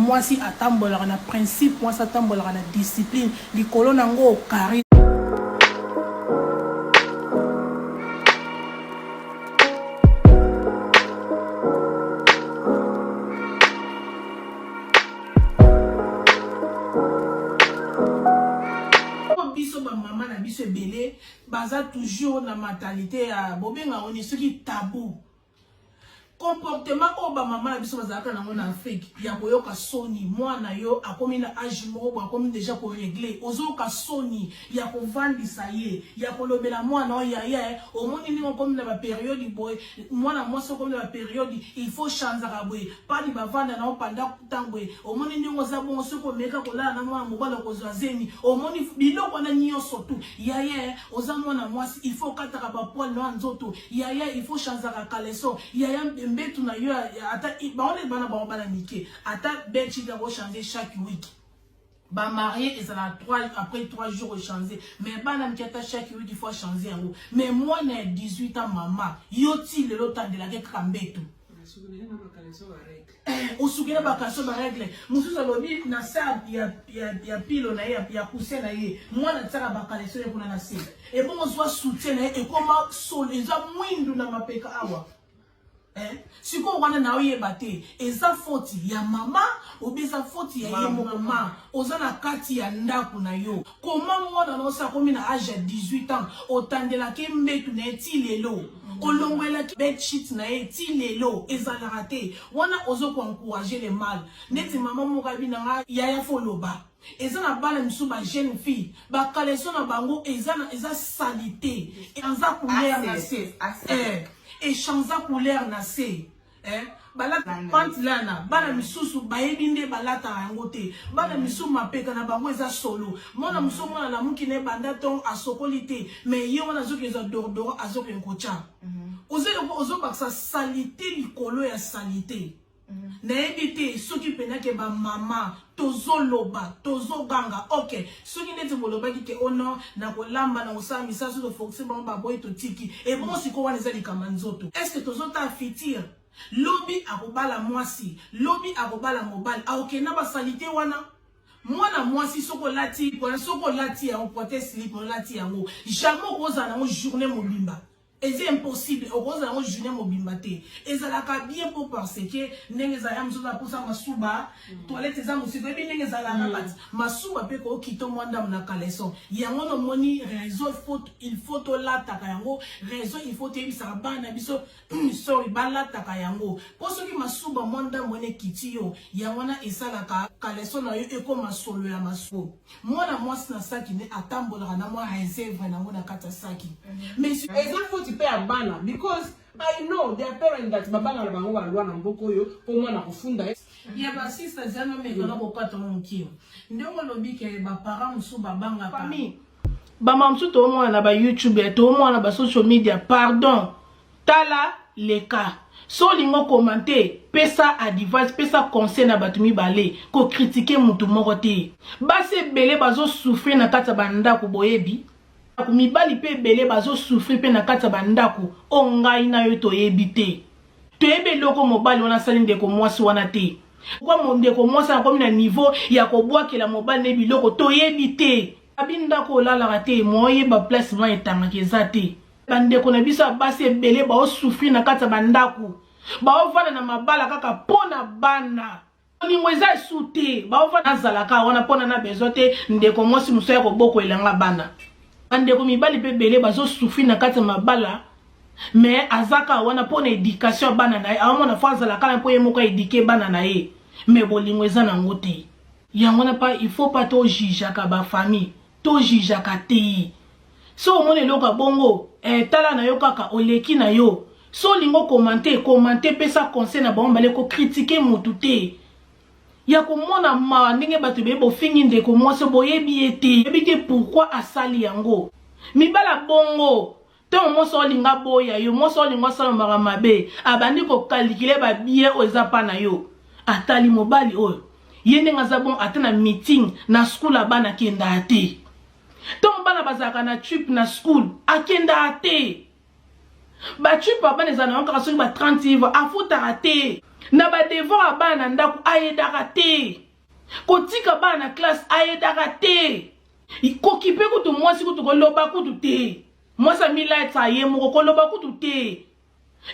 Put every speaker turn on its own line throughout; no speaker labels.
Mwasi atambolaka na principe, mwasi atambolaka na discipline. Likolo na ngo carré. Biso ba mama na biso ebele baza toujours na mentalité ya bobenga ngo ni soki tabou. Comportement oyo ba mama na biso bazalaka nango na Afrique ya koyoka soni, mwana yo akomi na age moko boye akomi dejà ko regler, ozoyoka soni ya kovandisa ye, ya kolobela mwana oyo yaya eh, omoni ndenge okomi na ba periode boye, mwana mwasi okomi na ba periode il faut chanzaka boye, padi bavanda na yo pendant temps boye, omoni ndenge oza bongo soki omeka kolala na mwana mobali okozwa zemi, omoni biloko wana nyonso tout yaya eh, oza mwana mwasi il faut okataka ba poils na yo ya nzoto Yaya il faut chanzaka caleçon yaya mbetu na yo ata bango nde bana bango bana mike ata bedsheet ako changer chaque week ba marie ezala 3 après 3 jours ochanger mais bana mike ata chaque week il faut changer yango mais mwana ya 18 ans mama yo ti lelo otandelaki kaka mbetu Eh, osukela bakaso baregle mosusu alobi na sa ya, ya, ya pilo na ye ya, ya coussin na ye mwana atiaka bakaleso ye kuna na se ebongo zwa soutien na ye ekoma solo eza mwindu na mapeka awa eh? sikoyo wana naoyeba te eza foti ya mama obi eza foti ya ye moko ma oza na kati ya ndako na yo koma mwana na osi akomi na age ya 18 ans otandelaki mbetu na ye ti lelo olongwelaki bedsheet na ye ti lelo ezalaka te wana ozo ko encourager le mal ndeti mama moko ayebi na nga yaya fo loba eza na bana misusu ba jeune fille ba caleçon na bango eza na eza salite eza couleur na se eh echanza couleur na se eh balata pante lana bana misusu bayebi nde balataka yango te bana misusu mapeka na bango eza solo mwana mosusu mwana lamuki na ye banda ntongo asokoli te mais ye wana azokende zwa dorodoro azokende kotya ozobakisa salite likolo ya salite nayebi te soki mpena ke bamama tozoloba tozoganga ok soki ndeti bolobaki ke o oh non nakolamba nakosala misala soki tofokisi bango baboyi totiki ebongo sikoyo wana eza likamba nzoto est ce que tozotala futur lobi akobala mwasi lobi akobala mobali akokenda basalite wana mwana mwasi soki olati soki olati yango protège slip olati yango jamais okozala nango journée mobimba Eza impossible okozala yango journée mobimba te ezalaka bien po parce que ndenge ezalaka mosusu aza posa masuba mm. toilette eza mosika oyebi ndenge ezalaka mm. kati masuba mpe kokita mwa ndambo na caleçon yango nomoni raison il faut tolataka yango raison il faut toyebisaka bana biso sorry balataka yango mpo soki masuba mwa ndambo wana ekiti yo yango wana esalaka caleçon na yo ekoma solo ya masuba Mwana mwasi na saki nde atambolaka na mwa reserve na ngo na kati ya saki. Mhm. Mais
eza faute pe ya bana because I know their parents that babanga na bango ba loi na mboka oyo po mwana kofunda ye.
Ya ba sister zana meka na kokata mokie. Ndenge olobi ke ba parents mosusu babangaka. Famille bamama mosusu toomona na ba YouTube ya toomona na ba social media pardon Tala leka. Soki olingi o commenter, pesa advice, pesa conseil na batu mibale, ko critiquer mutu moko te. Basi ebele bazo souffrir na kati ya ba ndaku boyebi? Mibali pe ebele bazo souffrir pe na kati ya ba ndaku oyo ngai na yo toyebi te. Toyebi eloko mobali wana asali ndeko mwasi wana te. Pourquoi ndeko mwasi akomi na niveau ya kobwakela mobali ne biloko toyebi te. Abi ndako olalaka te, moyen oyeba place mayi etangaka eza te. Ba ndeko na biso ya basi ebele bao souffrir na kati ya ba ndaku. Bao vanda na mabala kaka po na bana. Bolingo eza esu te. Bao vanda nazala kaka wana po na na besoin te ndeko mwasi mosusu aya kobokolela nga bana. Ba ndeko mibali pe ebele bazo souffrir na kati ya mabala mais aza kaka wana po na education ya bana na ye. Aomona faut azala kaka po ye moko a eduquer bana na ye mais bolingo eza nango te. Yango wana pa il faut pas to jugeaka ba famille. To jugeaka te. Soki omoni eloko ya bongo eh, tala na yo kaka oleki na yo. Soki olingi o commenter, commenter pesa conseil na bango mbale ko critiquer mutu te. Ya komona mawa ndenge bato ebele bofingi ndeko mwasi boyebi ye te. Yebi te pourquoi asali yango. Mibala bongo Tango mwasi aolinga aboya yo, mwasi aolinga asala makambo mabe, abandi ko calculer ba bien oyo eza pa na yo. Atali mobali oyo, ye ndenge aza bongo ata na meeting na school ya bana akendaka te. Tango bana bazalaka na trip na school, akendaka te. Ba trip ya bana ezala nango kaka soki ba 30 livres, afutaka te. Na ba devoir ya bana na ndako ayedaka te. Kotika bana na classe ayedaka te. Kokipe kutu mwasi kutu koloba kutu te. Mwasi amilatisa ye moko koloba kutu te.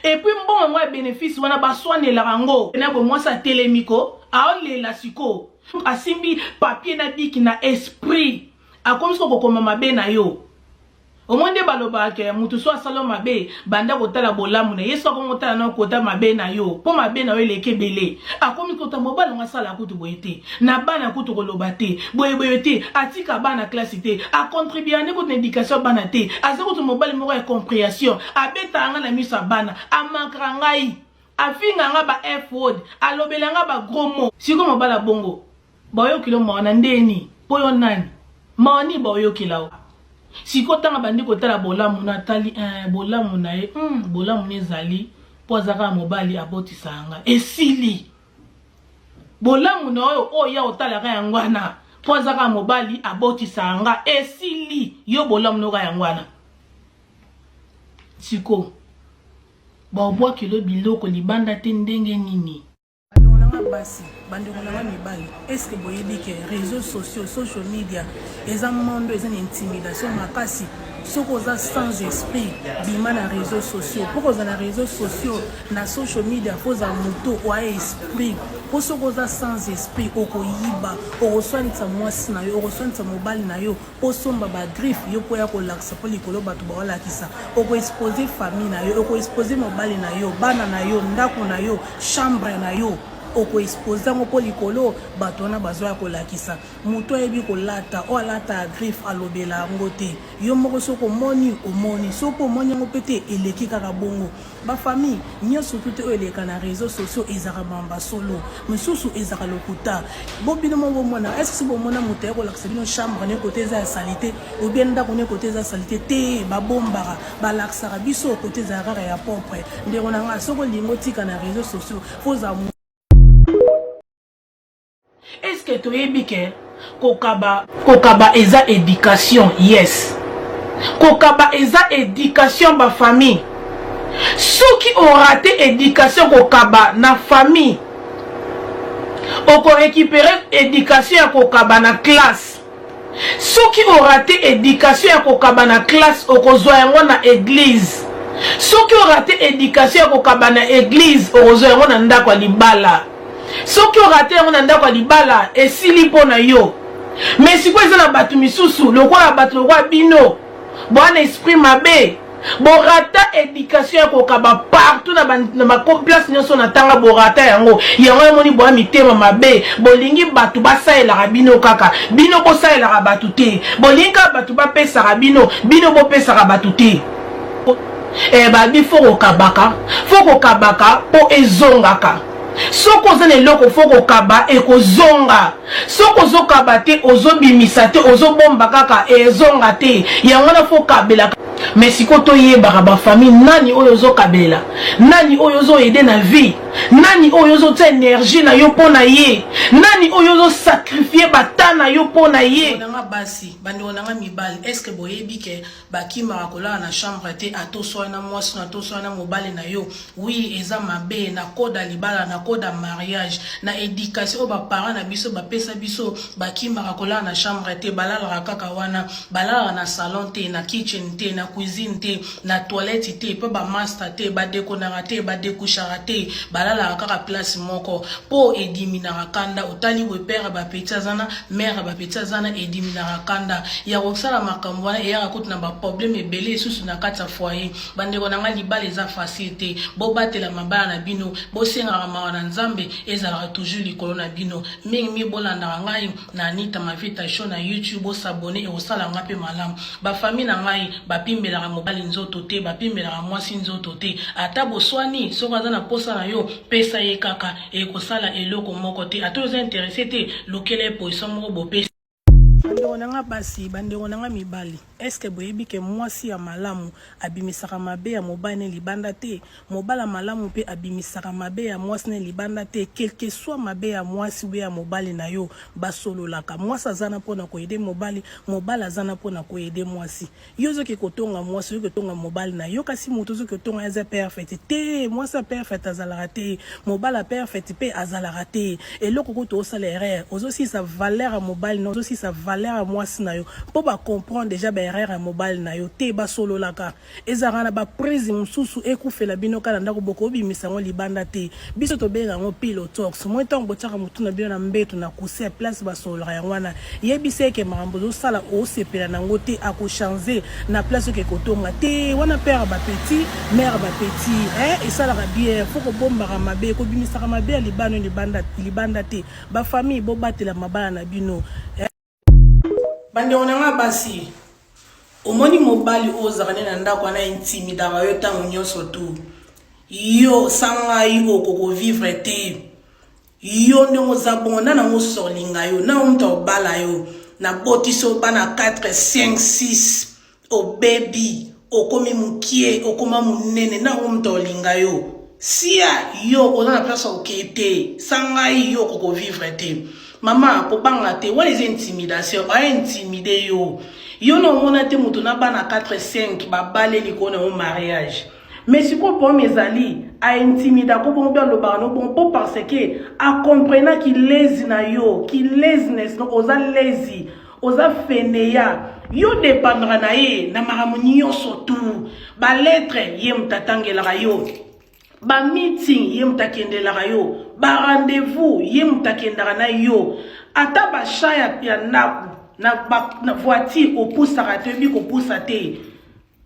Et puis mbongo yango ya benefice wana baswanelaka yango. Na boye mwasi atelemi ko aolela sikoyo. Asimbi papier na biki na esprit. Akomi sikoyo kokoma mabe na yo. Omoni nde balobaka ke mutu so asali yo mabe banda kotala bolamu na ye so akomi kotala na kota mabe na yo po mabe na yo eleki ebele akomi kota mobali yango asala kutu boye te na bana kutu koloba te boye boye te atika bana classe te a contribuer nde kutu na education ya bana te aza kutu mobali moko ya comprehension abetaka nga na miso ya bana amankaka ngai afinga nga ba f word alobela nga ba gros mots sikoyo mobali ya bongo Bayokela yo mawa na ndeni? Po yo nani? Mawa nini baoyokela yo? Sikoyo ntango abandi kotala bolamu na atali eh, bolamu na ye bolamu na ezali po aza kaka mobali abotisaka nga esili bolamu na oyo oyo ya otalaka yango wana po aza kaka mobali abotisaka nga esili yo bolamu noka yango wana sikoyo baobwakelo biloko libanda te ndenge nini? Bandeko na nga basi, bandeko na nga mibali, est ce que boyebi que reseaux sociaux, social media eza monde eza na intimidation makasi. Soki oza sans esprit, bima na reseaux sociaux. Po kozala na reseaux sociaux, na social media, faut ozala moto oa esprit. Po soki oza sans esprit, okoyiba, okoswanisa mwasi na yo, okoswanisa mobali na yo, po osomba ba griffe yo po oya kolakisa po likolo batu baolakisa oko expose famille na yo oko expose mobali na yo bana na yo ndako na yo chambre na yo oko expose yango po likolo bato wana bazoya kolakisa moto ayebi kolata oyo alata griffe alobela yango te yo moko soki omoni omoni soki omoni yango mpe te eleki kaka bongo Ba famille nioso tout te oyo eleka na reseaux sociaux ezalaka mamba solo misusu ezalaka lokuta bo bino moko bomona est ce que si bomona moto aye kolakisa bino chambre ne kote eza ya salite ou bien ndako ne kote eza salite te babombaka balakisaka biso kote ezalaka kaka ya propre ndeko na nga soki olingi otika na reseaux sociaux fo ozala Est ce que toyebi ke kokaba kokaba eza education yes kokaba eza education ba famille soki orate education kokaba na famille oko recuperer education ya kokaba na classe Soki o rate education ya kokaba na classe okozua yango na eglise. Soki o rate education ya kokaba na eglise okozua yango na ndako ya libala. Soki o rate yango na ndako ya libala esili mpo na yo. Mais sikoyo eza na bato misusu lokola bato lokola bino boa na esprit mabe borata education ya kokaba partout na ba, na ba place nyonso na tanga borata yango yango emoni boya mitema mabe bolingi bato basalelaka bino kaka bino bosalelaka bato te bolingi kaka bato bapesaka bino bino bopesaka bato te eh, babi fo kokabaka fo kokabaka mpo ezongaka soki oza na eloko fo kokaba ekozonga Soki ozo kaba te ozo bimisa te ozo bomba kaka ezonga te yango wana faut kabelaka mais sikoyo toyebaka ba famille nani oyo ozo kabelela nani oyo ozo aide na vie nani oyo ozo tia energie na yo mpo na ye nani oyo ozo sacrifier ba temps na yo mpo na ye. Bandeko na nga basi, bandeko na nga mibali, est ce que boyebi que Bakimaka kolala na chambre te ata oswani na mwasi no ata oswani na mobali na yo oui eza mabe na code ya libala na code ya mariage na education oyo ba parents na biso bapesa biso bakimaka kolala na chambre te balalaka kaka wana balalaka na salon te na kitchen te na cuisine te na toilette te pe ba masta te ba dekonaka te ba decouchaka te balalaka kaka place moko po ediminaka kanda otali boye père ya ba petit aza na mère ya ba petit aza na ediminaka kanda ya kosala makambo wana eyaka kutu na ba problème ebele lisusu na kati ya foyer bandeko na ngai libala eza facile te bobatela mabala na bino bosengaka mawa na nzambe ezalaka toujours likolo na bino mingi mingi bolandaka ngai na Anita Mavita show na YouTube bosabone ekosala ngai mpe malamu ba famille na ngai bapimbelaka mobali nzoto te bapimbelaka mwasi nzoto te ata boswani soki aza na posa na yo pesa ye kaka ekosala eloko moko te ata oza interesse te lukela ye position moko bopesi. Bandeko na nga basi, bandeko na nga mibali, est-ce que boyebi ke mwasi ya malamu abimisaka mabe ya mobali ne libanda te? Mobali ya malamu pe abimisaka mabe ya mwasi ne libanda te, quelque soit mabe ya mwasi ou bien ya mobali na yo, basololaka. Mwasi aza na pona ko aider mobali, mobali aza na pona ko aider mwasi. Yo ozoki kotonga mwasi, ozoki kotonga mobali na yo, kasi moto ozoki kotonga ye aza perfect te. Mwasi ya perfect azalaka te, mobali ya perfect pe azalaka te. Eloko kutu osala erreur, ozosilisa valeur ya mobali na yo, ozosilisa valeur ya mwasi na yo, po ba comprendre dejà ba erreur ya mobali na yo te. Basololaka. Ezalaka na ba prise mosusu ekufela bino kaka na ndako, bokobimisa yango libanda te. Biso tobenga yango pillow talks. Moi ntango botiaka motu na bino na mbeto na coussin, place basololaka yango wana, yebisa ye ke makambo ozosala osepela na yango te, akochange na place oke kotonga te. Wana père ya ba petit, mère ya ba petit, eh, esalaka bien. Faut kobombaka mabe, kobimisaka mabe ya libano libanda, libanda te. Ba famille bobatela mabala na bino, eh. Bandeko na nga basi, omoni mobali oyo ozalaka nde na ndako wana intimidaka yo ntango nyonso tu, yo sa ngai oko kovivre te, yo ndenge oza bongo na nango solinga yo na moto akobala yo, nabotisi yo bana 4 5 6 obebi okomi mukie okoma munene na ngo moto olinga yo sia yo oza na place okei te sa ngai yo oko kovivre te. Mama kobanga te, wana eza intimidation, aya intimide yo yo na omona te moto na bana 4 5 babale likolo na yo mariage. Mais sikoyo problème ezali aintimida ko bongo mpe alobaka no bongo mpo parce que acomprena ki lazy na yo, ki laziness no, oza lazy, oza feneya, yo dépendre na ye na makambo nyonso tu, ba lettre ye moto atangelaka yo, ba meeting ye moto akendelaka yo, ba rendez-vous ye moto akendaka na yo, ata ba chat ya ndako na, na voiture opusaka te, oyebi kopusa te,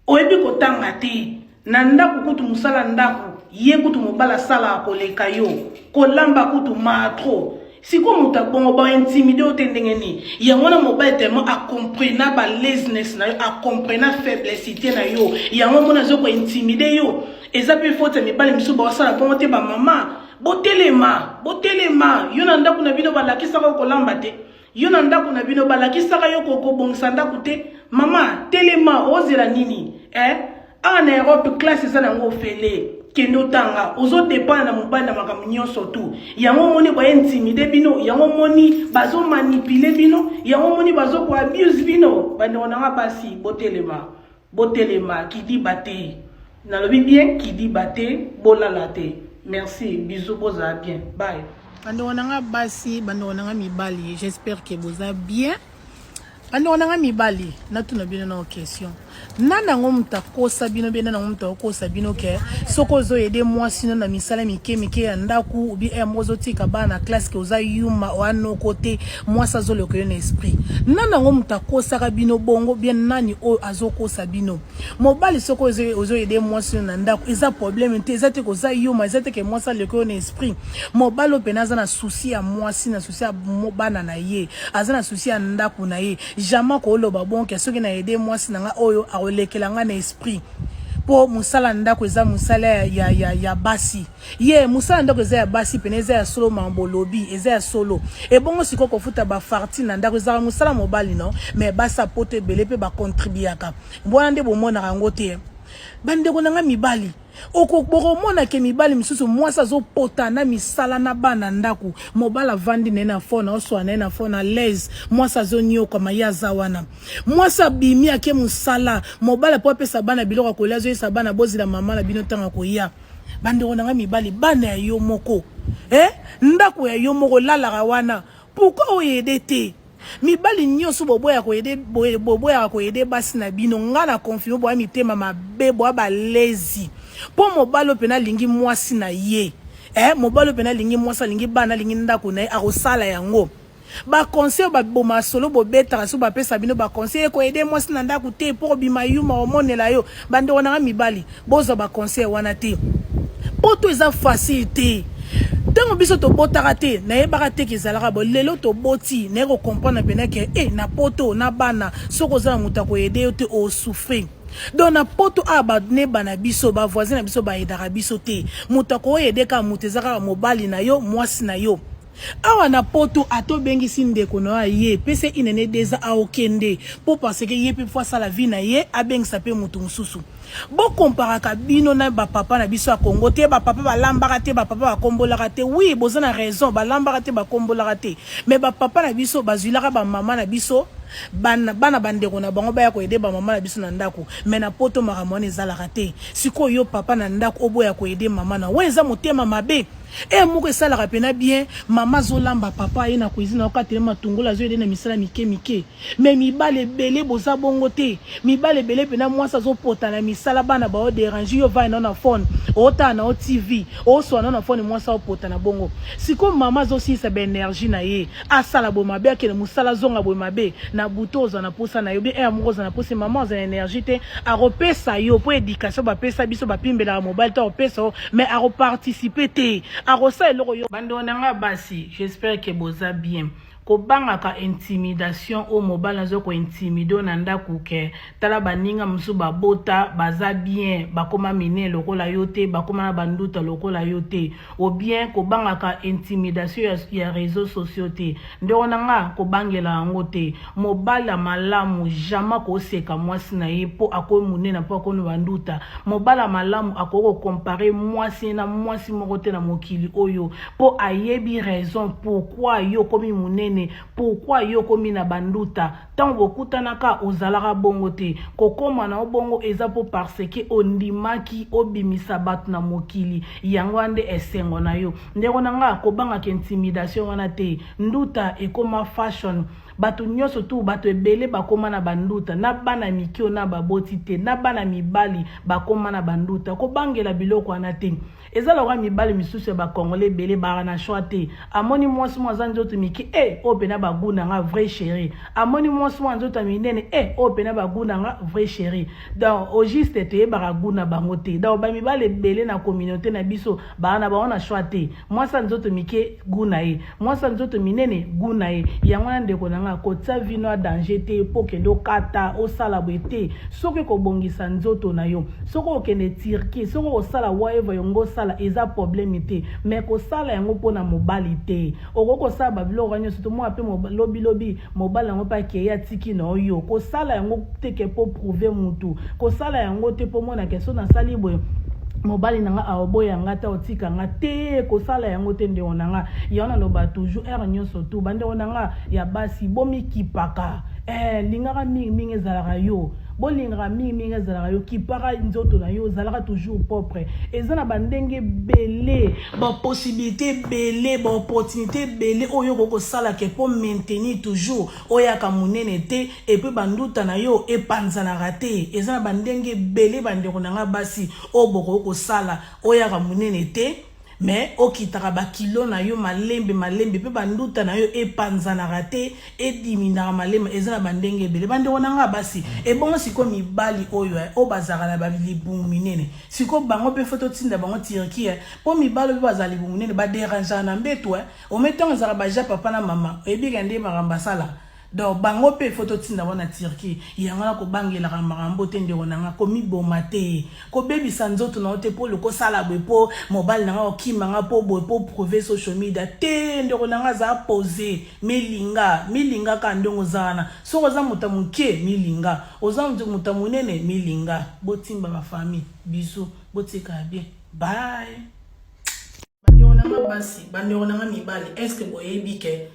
oyebi kotanga te, na ndako kutu mosala ndako ye kutu mobali asalaka koleka yo, kolamba kutu matro. Sikoyo moto abongo ba intimide yo te ndenge nini? Yango wana mobali tellement acomprena ba laziness na yo, acomprena faiblessité na yo, yango mona azo ko intimide yo. Eza pe faute ya mibali misusu baosala bongo te. Ba mama botelema, botelema. Yo na ndako na bino balakisaka yo kolamba te, yo na ndako na bino balakisaka yo kobongisa ndako te. Mama telema, ozela nini eh? Awa na Europe classe eza nango ofele, kende otanga. Ozodependre na mobali na makambo nyonso tu, yango omoni baye intimide bino, yango omoni bazomanipule bino, yango omoni bazokoabuse bino. Bandeko na nga basi, botelema, botelema, kidiba te, nalobi bien, kidiba te, bolala te. Merci, bisous, bozala bien, bye. Bandeko na nga basi, bandeko na nga mibali, j'espère que boza bien. Bandeko na nga mibali, natuna bino na question, nani yango moto akosa bino be nani yango moto akokosa bino ke soki ozoyede mwasi no na misala mike mike ya ndako obi eh, moko ozotika bana na classe ke oza yuma oanoko te, mwasi azoleka yo na esprit? Nani yango moto akosaka bino bongo bien? Nani oyo azokosa bino? Mobali, soki ozoyede mwasi no na ndako eza problème te, eza te koza yuma, eza te ke mwasi aleka yo na esprit. Mobali oyo pena aza na souci ya mwasi, na souci ya bana na ye, aza na souci ya ndako na ye, jamais koloba bonke soki na aide mwasi na nga oyo akolekela nga na esprit, mpo mosala ndako eza mosala ya basi. Ye mosala ndako eza ya basi pene, eza ya solo, mambo olobi eza ya solo. Ebongo sikoyo kofuta bafartine na ndako ezalaka mosala mobali no? Mais basi apoto ebele mpe bacontribuaka wana nde bomonaka yango te. Bandeko na nga mibali, bokomona ke mibali misusu mwasi azopota na misala na bana ndako, mobali avandi na ye na phone, aoswana na ye na phone à l'aise, mwasi azonyokwama, ye aza wana. Mwasi abimi ake mosala, mobali mpo apesa bana biloko ya kolia azoyesa bana bozela mama na bino ntango akoya. Bandeko na ngai mibali, bana ya yo moko, eh? Ndako ya yo moko olalaka wana, pourquoi oyede te? Mibali nyonso boboyaka koyede, boboyaka koyede basi na bino, nga na confirme boya mitema mabe, boya balezi. Mpo mobali oyo mpena alingi mwasi na ye, eh? Mobali oyo mpena alingi mwasi, alingi bana, alingi ndako na ye, akosala yango. Baconseil baboma solo bobetaka so bapesa bino baconseil ekoyede mwasi na ndako te mpo kobima yuma omonela yo. Bandeko na nga mibali, bozwa baconseil wana te, poto eza facile te. Ntango biso tobotaka te, nayebaka te ke ezalaka bo. Lelo toboti, naye kocomprendre pena ke e na poto na bana, soki oza na moto akoyede yo te, osouffrir. Donc na poto awa baneba na biso, bavoisin na biso bayedaka biso te. Moto akoyede kaka moto eza kaka mobali na yo, mwasi na yo. Awa na poto ata obengisi ndeko na yo aye pesa ye une annee deux ans aokende po parce que ye pe faut asala vie na ye abengisa pe mutu mususu. Bo comparaka bino na ba papa na biso ya Congo te ba papa balambaka te ba papa bakombolaka te oui boza na raison balambaka te bakombolaka te mais ba papa na biso bazuilaka ba mama na biso bana bana bandeko na bango baya koyede ba mama na biso na ndako mais na poto makambo wana ezalaka te sikoyo yo papa na ndako oboya koyede mama na wana eza motema mabe Heure moko esalaka pena bien mama azolamba papa aye na cuisine aokatele matungulu azoyede na misala mike mike mais mibali ebele boza bongo te mibali ebele pena mwasi azopota na misala bana bao derange yo vai nao na phone otala nao tv oswa nao na phone mwasi aopota na bongo sikoyo mama azosilisa ba energie na ye asala boye mabe akende mosala azonga boye mabe na butu ozala na posa na yo bien heure moko ozala na posa mama azala na energie te akopesa yo mpo education bapesa biso bapimbelaka mobali te akopesa yo mais akoparticipe te akosala eloko yo bandeko na nga basi j'espère que boza bien kobangaka intimidation oyo mobali azo kointimide oyo na ndako ke tala baninga mosusu babota baza bien bakoma minene lokola yo te bakoma na banduta lokola yo te ou bien kobangaka intimidation ya, ya réseaux sociaux te ndeko na nga kobangela yango te mobali ya malamu jamais akoseka mwasi na ye mpo akomi monene mpo akomi banduta mobali ya malamu akoki kocompare mwasi na mwasi moko te na mokili oyo mpo ayebi raison pourquoi yo okomi monene pourquoi yo okomi na banduta Tango bokutanaka ozalaka bongo te kokoma na yo bongo eza po parceque ondimaki obimisa batu na mokili yango wana nde esengo na yo ndeko na nga kobangaka intimidation wana te nduta ekoma fashion batu nioso tout batu ebele bakoma na ba nduta na bana mike oyo na baboti te na bana mibali bakoma na ba nduta kobangela biloko wana te Eza lokola mibali misusu ya ba congolais ebele baka na choix te. Amoni mwasi moko aza nzoto mike eh oyo pena ba gout na nga vrai cherie. Amoni mwasi moko nzoto ya minene eh oyo pena ba gout na nga vrai cherie. Donc au juste toyebaka gout na bango te. Donc ba mibali ebele na communaute na biso baka na bango na choix te. Mwasi ya nzoto mike gout na ye. Mwasi ya nzoto minene gout na ye. Yango wana ndeko na nga kotia vie no en danger te po okende okata osala boye te. Soki kobongisa nzoto na yo, soki okende Turquie, soki okosala whatever yongo osala eza problème te, mais kosala yango pona mobali te. Okoki kosala ba biloko wana nyonso to mwa pe lobi lobi mobali yango pe akeyi atiki na yo. Kosala yango te ke po prouver mutu. Kosala yango te po mona ke soki nasali boye mobali na nga aoboya nga te aotika nga te kosala yango te ndeko na nga yango naloba toujours heure nyonso tu bandeko na nga ya basi bomikipaka Eh, lingaka mingi mingi ezalaka yo bolingaka mingi mingi ezalaka yo kipaka nzoto na yo ozalaka toujours propre eza na bandenge ebele bapossibilité ebele baopportunité ebele oyo okoki kosala ke mpo maintenir toujours oyaka monene te epuis banduta na yo epanzanaka te eza na bandenge ebele bandeko na ngai basi oyo bokoki kosala oyaka monene te Mais okitaka ba kilo na yo malembe malembe pe ba nduta na yo epanzanaka te ediminaka malembe eza na ba ndenge ebele ba ndeko na nga basi ebongo sikoyo mibali oyo eh, oyo bazalaka na ba libumu minene sikoyo bango pe faut totinda bango Turquie eh, po mibali oyo pe bazala libumu minene ba derangeaka na mbetu eh, ome ntango ezalaka ba ja papa na mama oyebi ka nde makambo asala Donc bango pe faut totinda bango na Turquie. Yango wana kobangelaka makambo te ndeko na nga, komiboma te. Kobebisa nzoto na yo te po oluka osala boye po mobali na nga okima nga po boye po prouver social media te ndeko na nga zala pose, milinga, milinga kaka ndenge oza wana. Soki oza moto ya moke milinga, oza moto ya monene milinga. Botimba ba famille. Bisous. Botikala bien. Bye. Bandeko na nga basi, bandeko na nga mibali, est-ce que boyebi ke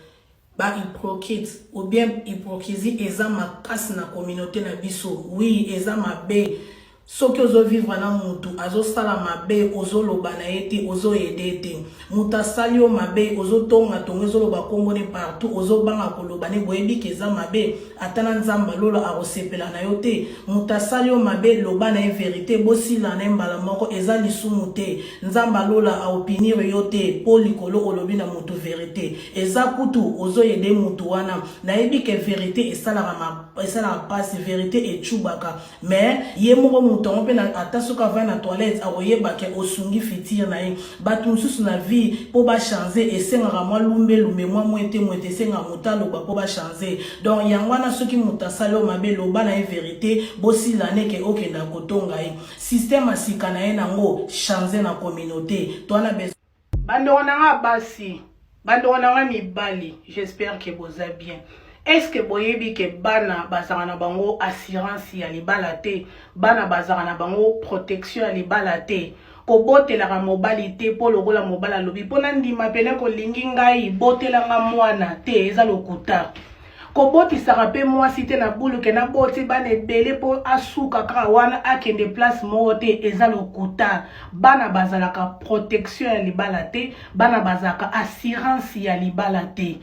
Ba hyprocrite ou bien hypocrisie eza makasi na communaute na biso oui eza mabe soki ozo vivre na mutu azo sala mabe ozo loba na ye te ozo aide te mutu asali yo mabe ozo tonga tonga ozo loba kombo ne partout ozo banga koloba ne boyebi ke eza mabe ata na nzambe lola akosepela na yo te mutu asali yo mabe loba na ye verite bosila na ye mbala moko eza lisumu te nzambe alola aopinir yo te po likolo olobi na mutu verite Eza kutu ozo aide mutu wana nayebi ke verite esalaka ma esalaka pasi verite echubaka mais ye moko mutu yango pe na ata soki avandi na toilette akoyeba ke osungi futur na ye batu mosusu na vie po ba changer esengaka mwa lumbe lumbe mwa mwete mwete esengaka mutu aloba po ba changer donc yango wana soki mutu asali yo mabe loba na ye verite bosilane ke okenda kotonga ye système ya sika na ye nango changer na communaute toana besoin Bandeko na nga basi. Bandeko na nga mibali, j'espère que boza bien. Est-ce que boyebi ke bana bazalaka na bango assurance ya libala te? Bana bazalaka na bango protection ya libala te? Kobotelaka mobali te mpo lokola mobali alobi mpo nandima pene kolingi ngai botela nga mwana te, eza lokuta. Kobotisaka mpe mwasi te na buluke naboti bana ebele mpo asuka kaka wana akende place moko te, eza lokuta. Bana bazalaka protection ya libala te, bana bazalaka assurance ya libala te.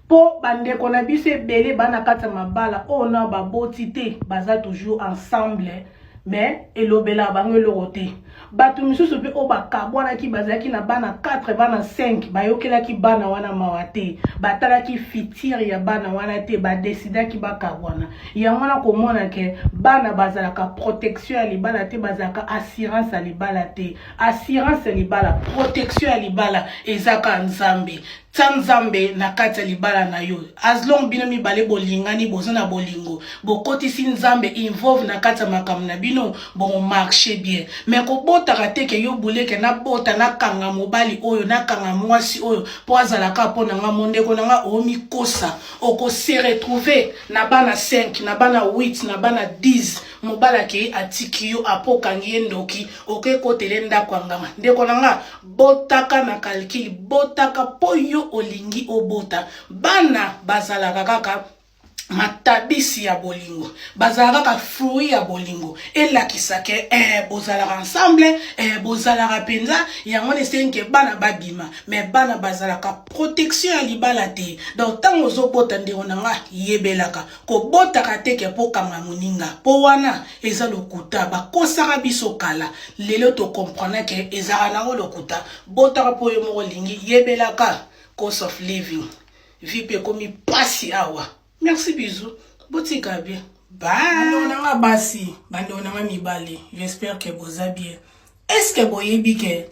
Mpo bandeko na biso ebele bana kati ya mabala oyo na baboti te, baza toujours ensemble, mais elobelaka bango eloko te. Bato misusu mpe oyo bakabwanaki bazalaki na bana 4, bana 5, bayokelaki bana wana mawa te, batalaki futur ya bana wana te, badesidaki bakabwana. Yango wana komona ke bana bazalaka protection ya libala te, bazalaka assurance ya libala te. Assurance ya libala, protection ya libala ezaka Nzambe. Tia Nzambe na kati ya libala na yo. As long bino mibale bolingani, boza na bolingo, bokotisi Nzambe involve na kati ya makambo na bino, bongo marche bien. Mais kobotaka te ke yo buleke nabota nakanga mobali oyo, nakanga mwasi oyo po azalaka po na nga. Mondeko na nga, omikosa, oko se retrouver na bana 5, na bana 8, na bana 10. Mobali akei atiki yo, apo okangi ye ndoki, oke kotele ndako ya nganga. Ndeko na nga, botaka na calcul, botaka po yo olingi obota. Bana bazalaka kaka matabisi ya bolingo, bazalaka kaka fruit ya bolingo, elakisa ke bozalaka ensemble, bozalaka mpenza. Yango wana esengi ke bana babima, mais bana bazalaka protection ya libala te. Donc ntango ozobota, ndeko na nga, yebelaka kobotaka te ke mpo kanga moninga, mpo wana eza lokuta. Bakosaka biso kala, lelo tocomprendre ke ezalaka nango lokuta. Botaka mpo yo moko olingi, yebelaka cost of living, vie mpe ekomi pasi awa. Merci, bisous, botika bien, bye. Bandeko na nga basi, bandeko na nga mibali, j'espère ke boza bien. Est ce que boyebi ke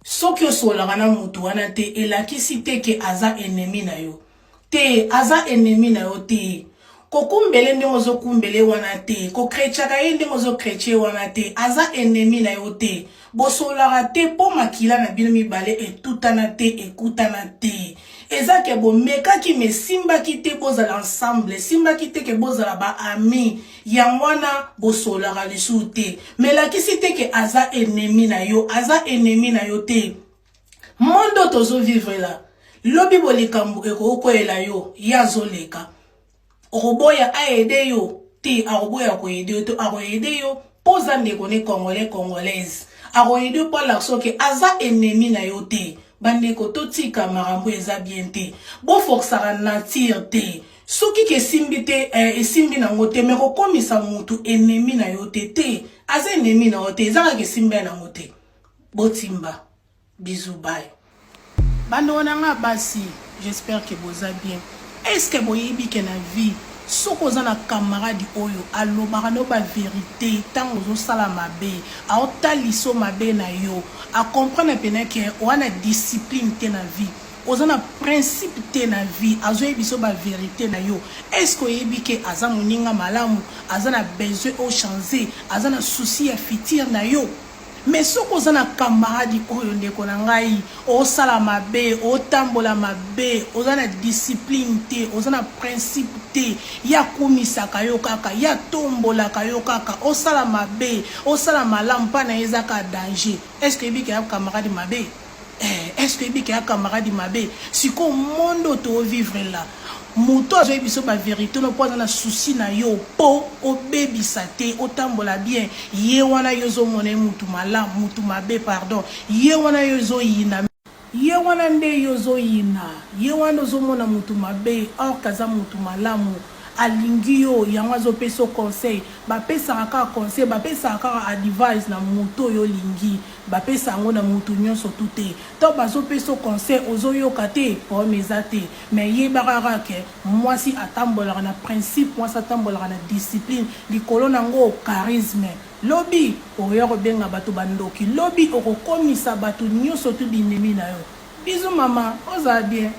soki osololaka na motu wana te, elakisi te ke aza ennemi na yo? Te, aza ennemi na yo te. Kokumbele ndenge ozokumbele wana te, kokretiaka ye ndenge ozokretie wana te, aza ennemi na yo te. Bosololaka te mpo makila na bino mibale etutana te, ekutana te. Eza ke bomekaki me esimbaki te bozala ensemble, esimbaki te ke bozala baamis, yango wana bosololaka lisusu te. Me elakisi te ke aza ennemi na yo, aza ennemi na yo te. Monde oyo tozovivre la, lobi bolikambo ekokokweyela yo, ye azoleka, okoboya aede yo te? Akoboya koaider yo te, akoaider yo mpo oza ndeko ne Congolais, Congolaise. Akoaider yo mpo alakisa ke aza ennemi na yo te. Bandeko, totika makambo eza bien te, boforçaka nature te. Soki ke esimbi te, esimbi nango te, me kokomisa mutu ennemi na yo te. Te, aza ennemi na yo te, eza kaka esimbi ya nango te. Botimba, bisous, bye. Bandeko na nga basi, j'espère que boza bien. Est ce que boyebi ke na vie, soki oza na camarade oyo alobaka no bavérité ntango ozosala mabe, aotalisa mabe na yo, acomprendre pene ke oza na discipline te na vie, oza na principe te na vie, azoyebi biso bavérité na yo, est ce que oyebi ke aza moninga malamu, aza na besoin ochanger, aza na souci ya futur na yo? Mais soki oza na camarade oyo, ndeko na ngai, osala mabe, otambola mabe, oza na discipline te, oza na principe te, ye akumisaka yo kaka, ye atombolaka yo kaka, osala mabe, osala malamu, mpa na ye eza kaka danger, est ce que oyebi ke ya camarade mabe? Est ce que oyebi ke ya camarade mabe? Sikoyo monde oyo toovivre la, moto azoyebi biso bavérité no mpo aza na souci na yo mpo obebisa te, otambola bien, ye wana yo ozomona ye mutu malamu, mutu mabe, pardon, ye wana yo ezoyina, ye wana nde yo ozoyina, ye wana ozomona mutu mabe, or aza mutu malamu, alingi yo, yango azopesa yo conseil. Bapesaka kaka conseil, bapesaka kaka advice na moto oyo olingi, bapesa yango na mutu nyonso tu te. To bazopesa yo conseil, ozoyoka te, problème eza te. Mais yebaka kaka ke mwasi atambolaka na principe, mwasi atambolaka na discipline, likolo nango charisme. Lobi okoya kobenga bato bandoki, lobi okokomisa bato nyonso tu binemi na yo. Bisous mama, ozala bien.